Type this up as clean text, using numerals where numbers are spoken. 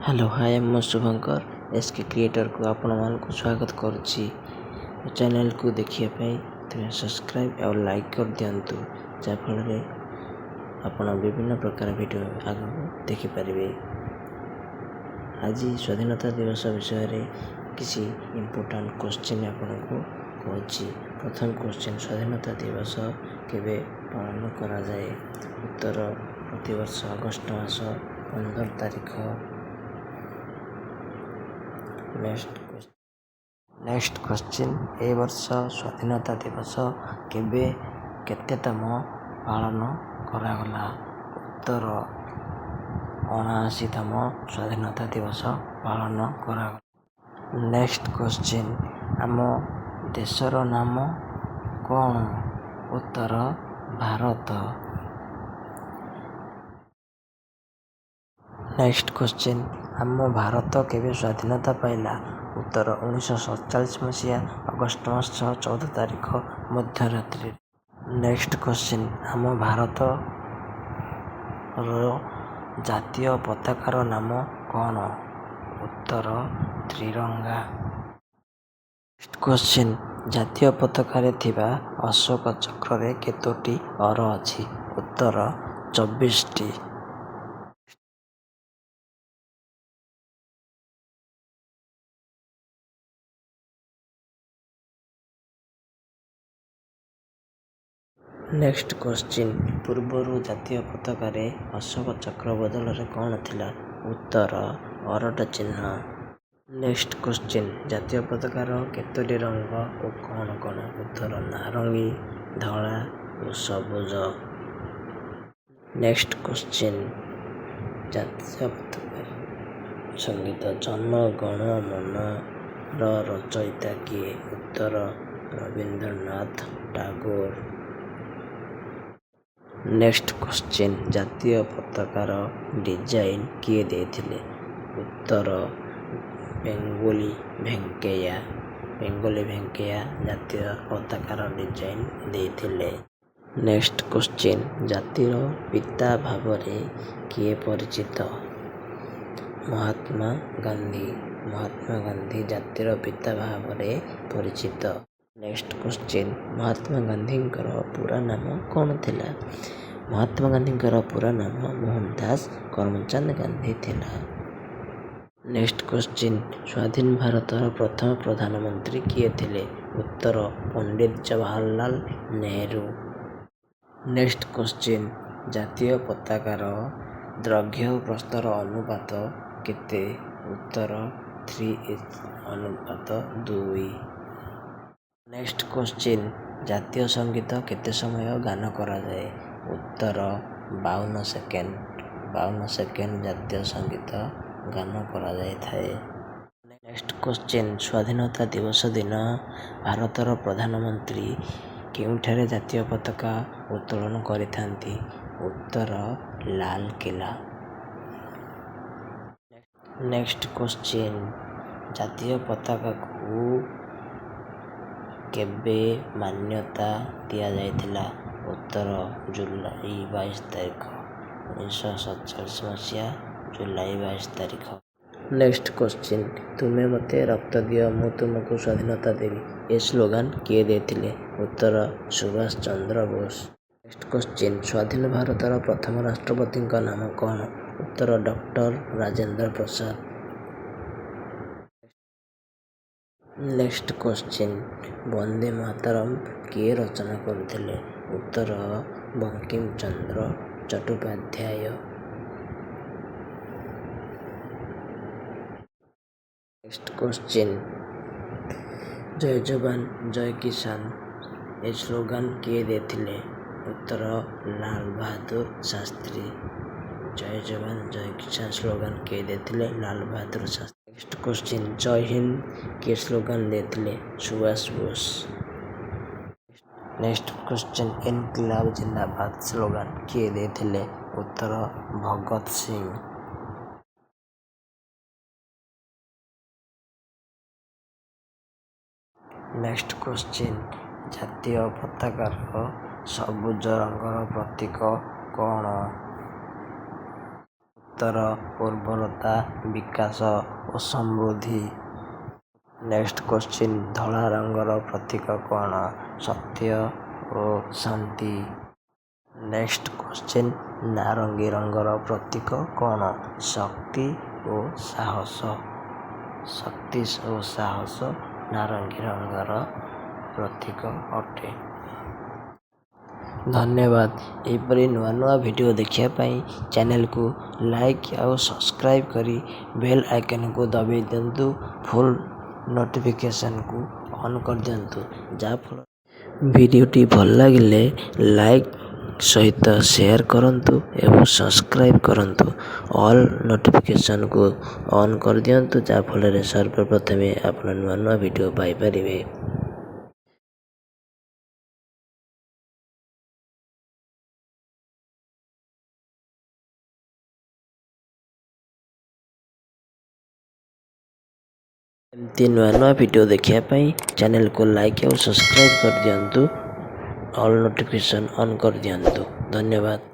Hello, ହାଏ, ମୁଁ ଶୁଭଙ୍କର, S K କ୍ରିଏଟର୍କୁ ଆପଣମାନଙ୍କୁ ସ୍ୱାଗତ କରୁଛି। ମୋ ଚ୍ୟାନେଲ୍କୁ ଦେଖିବା ପାଇଁ ତୁମେ ସବସ୍କ୍ରାଇବ୍ ଆଉ ଲାଇକ୍ କରିଦିଅନ୍ତୁ, ଯାହାଫଳରେ ଆପଣ ବିଭିନ୍ନ ପ୍ରକାର ଭିଡ଼ିଓ ଆଗକୁ ଦେଖିପାରିବେ। ଆଜି ସ୍ୱାଧୀନତା ଦିବସ ବିଷୟରେ କିଛି ଇମ୍ପୋର୍ଟାଣ୍ଟ କୋଶ୍ଚିନ୍ ଆପଣଙ୍କୁ କହୁଛି। ପ୍ରଥମ କୋଶ୍ଚିନ୍, ସ୍ୱାଧୀନତା ଦିବସ କେବେ ପାଳନ କରାଯାଏ? ଉତ୍ତର, ପ୍ରତିବର୍ଷ ଅଗଷ୍ଟ ମାସ 15 ତାରିଖ। ନେକ୍ସଟ କୋଶ୍ଚିନ୍, ଏ ବର୍ଷ ସ୍ୱାଧୀନତା ଦିବସ କେବେ କେତେତମ ପାଳନ କରାଗଲା? ଉତ୍ତର, 79ତମ ସ୍ୱାଧୀନତା ଦିବସ ପାଳନ କରାଗଲା। ନେକ୍ସଟ କୋଶ୍ଚିନ୍, ଆମ ଦେଶର ନାମ କ'ଣ? ଉତ୍ତର, ଭାରତ। ନେକ୍ସଟ କୋଶ୍ଚିନ୍, ଆମ ଭାରତ କେବେ ସ୍ୱାଧୀନତା ପାଇଲା? ଉତ୍ତର, 1947 ମସିହା ଅଗଷ୍ଟ ମାସ 14 ତାରିଖ ମଧ୍ୟରାତ୍ରିରେ। ନେକ୍ସଟ କୋଶ୍ଚିନ୍, ଆମ ଭାରତର ଜାତୀୟ ପତାକାର ନାମ କ'ଣ? ଉତ୍ତର, ତ୍ରିରଙ୍ଗା। ନେକ୍ସଟ କୋଶ୍ଚିନ୍, ଜାତୀୟ ପତାକାରେ ଥିବା ଅଶୋକ ଚକ୍ରରେ କେତୋଟି ଅର ଅଛି? ଉତ୍ତର, 24ଟି। ନେକ୍ସଟ କୋଶ୍ଚିନ୍, ପୂର୍ବରୁ ଜାତୀୟ ପତାକାରେ ଅଶୋକ ଚକ୍ର ବଦଳରେ କ'ଣ ଥିଲା? ଉତ୍ତର, ଅରଟ ଚିହ୍ନ। ନେକ୍ସଟ କୋଶ୍ଚିନ୍, ଜାତୀୟ ପତାକାର କେତୋଟି ରଙ୍ଗ ଓ କ'ଣ କ'ଣ? ଉତ୍ତର, ନାରଙ୍ଗୀ, ଧଳା ଓ ସବୁଜ। ନେକ୍ସଟ କୋଶ୍ଚିନ୍, ଜାତୀୟ ପତାକାର ସଙ୍ଗୀତ ଜନ ଗଣ ମନର ରଚୟିତା କିଏ? ଉତ୍ତର, ରବୀନ୍ଦ୍ରନାଥ ଟାଗୋର। ନେକ୍ସଟ କୋଶ୍ଚିନ୍, ଜାତୀୟ ପତାକାର ଡିଜାଇନ୍ କିଏ ଦେଇଥିଲେ? ଉତ୍ତର, ବେଙ୍ଗୋଲି ଭେଙ୍କୟା। ବେଙ୍ଗୋଲି ଭେଙ୍କୟା ଜାତୀୟ ପତାକାର ଡିଜାଇନ୍ ଦେଇଥିଲେ। ନେକ୍ସଟ କୋଶ୍ଚିନ୍, ଜାତିର ପିତା ଭାବରେ କିଏ ପରିଚିତ? ମହାତ୍ମା ଗାନ୍ଧୀ। ମହାତ୍ମା ଗାନ୍ଧୀ ଜାତିର ପିତା ଭାବରେ ପରିଚିତ। ନେକ୍ସଟ କୋଶ୍ଚିନ୍, ମହାତ୍ମା ଗାନ୍ଧୀଙ୍କର ପୁରା ନାମ କ'ଣ ଥିଲା? ମହାତ୍ମା ଗାନ୍ଧୀଙ୍କର ପୁରା ନାମ ମୋହନ ଦାସ କରମଚାନ୍ଦ ଗାନ୍ଧୀ ଥିଲା। ନେକ୍ସଟ କୋଶ୍ଚିନ୍, ସ୍ୱାଧୀନ ଭାରତର ପ୍ରଥମ ପ୍ରଧାନମନ୍ତ୍ରୀ କିଏ ଥିଲେ? ଉତ୍ତର, ପଣ୍ଡିତ ଜବାହରଲାଲ ନେହେରୁ। ନେକ୍ସଟ କୋଶ୍ଚିନ୍, ଜାତୀୟ ପତାକାର ଦୈର୍ଘ୍ୟ ଓ ପ୍ରସ୍ଥର ଅନୁପାତ କେତେ? ଉତ୍ତର, 3:2। ନେକ୍ସଟ କୋଶ୍ଚିନ୍, ଜାତୀୟ ସଙ୍ଗୀତ କେତେ ସମୟ ଗାନ କରାଯାଏ? ଉତ୍ତର, 52 ସେକେଣ୍ଡ। 52 ସେକେଣ୍ଡ ଜାତୀୟ ସଙ୍ଗୀତ ଗାନ କରାଯାଇଥାଏ। ନେକ୍ସଟ କୋଶ୍ଚିନ୍, ସ୍ୱାଧୀନତା ଦିବସ ଦିନ ଭାରତର ପ୍ରଧାନମନ୍ତ୍ରୀ କେଉଁଠାରେ ଜାତୀୟ ପତାକା ଉତ୍ତୋଳନ କରିଥାନ୍ତି? ଉତ୍ତର, ଲାଲକିଲ୍ଲା। ନେକ୍ସଟ କୋଶ୍ଚିନ୍, ଜାତୀୟ ପତାକାକୁ କେବେ ମାନ୍ୟତା ଦିଆଯାଇଥିଲା? ଉତ୍ତର, ଜୁଲାଇ 22 ତାରିଖ, 1947 ମସିହା ଜୁଲାଇ 22 ତାରିଖ। ନେକ୍ସଟ କୋଶ୍ଚିନ୍, "ତୁମେ ମୋତେ ରକ୍ତ ଦିଅ, ମୁଁ ତୁମକୁ ସ୍ୱାଧୀନତା ଦେବି", ଏ ସ୍ଲୋଗାନ କିଏ ଦେଇଥିଲେ? ଉତ୍ତର, ସୁଭାଷ ଚନ୍ଦ୍ର ବୋଷ। ନେକ୍ସଟ କୋଶ୍ଚିନ୍, ସ୍ୱାଧୀନ ଭାରତର ପ୍ରଥମ ରାଷ୍ଟ୍ରପତିଙ୍କ ନାମ କ'ଣ? ଉତ୍ତର, doctor Rajendra Prasad. Next question, Vande Mataram କିଏ ରଚନା କରିଥିଲେ? ଉତ୍ତର, ବଙ୍କିମ ଚନ୍ଦ୍ର ଚଟ୍ଟୋପାଧ୍ୟାୟ। ନେକ୍ସଟ କୋଶ୍ଚିନ୍, "ଜୟ ଯବାନ, ଜୟ କିଷାନ" ଏ ସ୍ଲୋଗାନ କିଏ ଦେଇଥିଲେ? ଉତ୍ତର, ଲାଲ ବାହାଦୁର ଶାସ୍ତ୍ରୀ। ଜୟ ଯବାନ, ଜୟ କିଷାନ ସ୍ଲୋଗାନ କିଏ ଦେଇଥିଲେ? ଲାଲ ବାହାଦୁର ଶାସ୍ତ୍ରୀ। ନେକ୍ସଟ କୋଶ୍ଚିନ୍, ଜୟ ହିନ୍ଦ କିଏ ସ୍ଲୋଗାନ ଦେଇଥିଲେ? ସୁଭାଷ ବୋଷ। ନେକ୍ସଟ କୋଶ୍ଚିନ୍, ଇନକିଲାବ ଜିନ୍ଦାବାଦ ସ୍ଲୋଗାନ କିଏ ଦେଇଥିଲେ? ଉତ୍ତର, ଭଗତ ସିଂ। ନେକ୍ସଟ କୋଶ୍ଚିନ୍, ଜାତୀୟ ପତାକାର ସବୁଜ ରଙ୍ଗର ପ୍ରତୀକ କ'ଣ? ଉତ୍ତର ଉର୍ବରତା, ବିକାଶ ଓ ସମୃଦ୍ଧି। ନେକ୍ସଟ କ୍ୱେଶ୍ଚିନ୍, ଧଳା ରଙ୍ଗର ପ୍ରତୀକ କ'ଣ? ସତ୍ୟ ଓ ଶାନ୍ତି। ନେକ୍ସଟ କ୍ୱେଶ୍ଚିନ୍, ନାରଙ୍ଗୀ ରଙ୍ଗର ପ୍ରତୀକ କ'ଣ? ଶକ୍ତି ଓ ସାହସ। ଶକ୍ତି ଓ ସାହସ ନାରଙ୍ଗୀ ରଙ୍ଗର ପ୍ରତୀକ ଅଟେ। ଧନ୍ୟବାଦ। ଏହିପରି ନୂଆ ନୂଆ ଭିଡ଼ିଓ ଦେଖିବା ପାଇଁ ଚ୍ୟାନେଲକୁ ଲାଇକ୍ ଆଉ ସବସ୍କ୍ରାଇବ୍ କରି ବେଲ୍ ଆଇକନ୍କୁ ଦବାଇ ଦିଅନ୍ତୁ, ଫୁଲ୍ ନୋଟିଫିକେସନ୍କୁ ଅନ୍ କରିଦିଅନ୍ତୁ, ଯାହାଫଳରେ ଭିଡ଼ିଓଟି ଭଲ ଲାଗିଲେ ଲାଇକ୍ ସହିତ ସେୟାର କରନ୍ତୁ ଏବଂ ସବସ୍କ୍ରାଇବ୍ କରନ୍ତୁ, ଅଲ୍ ନୋଟିଫିକେସନ୍କୁ ଅନ୍ କରିଦିଅନ୍ତୁ, ଯାହାଫଳରେ ସର୍ବପ୍ରଥମେ ଆପଣ ନୂଆ ନୂଆ ଭିଡ଼ିଓ ପାଇପାରିବେ। ଏମିତି ନୂଆ ନୂଆ ଭିଡ଼ିଓ ଦେଖିବା ପାଇଁ ଚ୍ୟାନେଲକୁ ଲାଇକ୍ ଆଉ ସବସ୍କ୍ରାଇବ୍ କରିଦିଅନ୍ତୁ, ଅଲ୍ ନୋଟିଫିକେସନ୍ ଅନ୍ କରିଦିଅନ୍ତୁ। ଧନ୍ୟବାଦ।